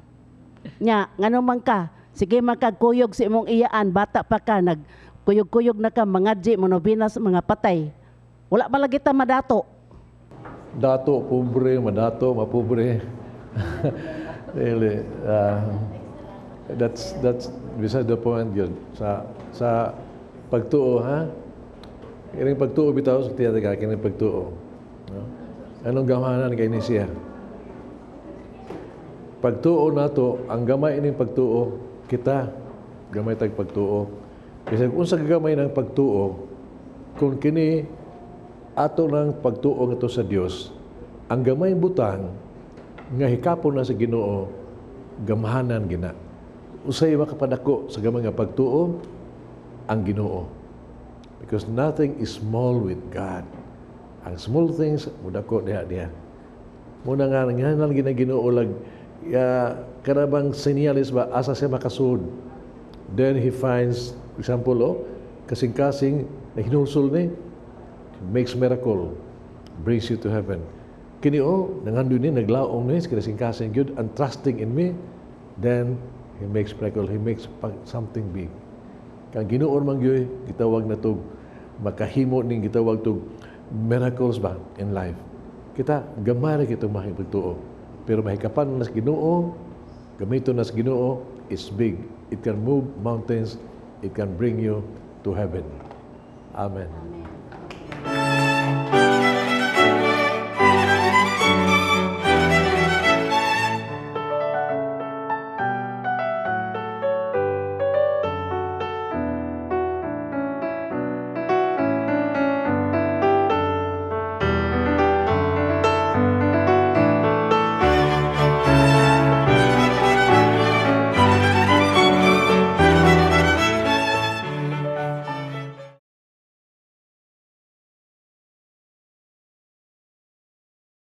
nya? Ngano man ka, sige man kag kuyog sa imong iyaan, bata pa ka nag kuyog-kuyog na ka, mangadji mo, nobina sa mga patay, wala man lagi ta madato? Dato, pobre, madato, mapobre. Really, that's beside the point yun. Sa pagtuo, ha? Kining pagtuo bitaw sa tiyaga, kining pagtuo. No? Anong gamahanan kay ni siya? Pagtuo nato, ang gamay ining pagtuo, kita, gamay tag pagtuo. Kasi kung sa gamay ng pagtuo, kung kini ato ng pagtuo nga sa Dios, ang gamay butang nga hikapon na sa Ginoo, gamahanan gina. Usay makapadako sa gamay nga pagtuo, ang Ginoo. Because nothing is small with God. Ang small things, mudako diha diha. Muna nga, nga lang gina Ginoo lag, ya, kanabang senyales ba, asa siya makasud. Then he finds, example, oh, kasing-kasing, na hinulsol ni, makes miracle, brings you to heaven. Kini oh, nangandoy ni, naglaom ni, kasing-kasing good, and trusting in me, then he makes miracle, he makes something big. Kang Ginoo man gyud gitawag na tog makahimo ning gitawag tog miracles ba in life. Kita gamay ra kitong makipagtuo. Pero mahikapan na sa Ginoo, gamiton na sa Ginoo, it's big. It can move mountains, it can bring you to heaven. Amen.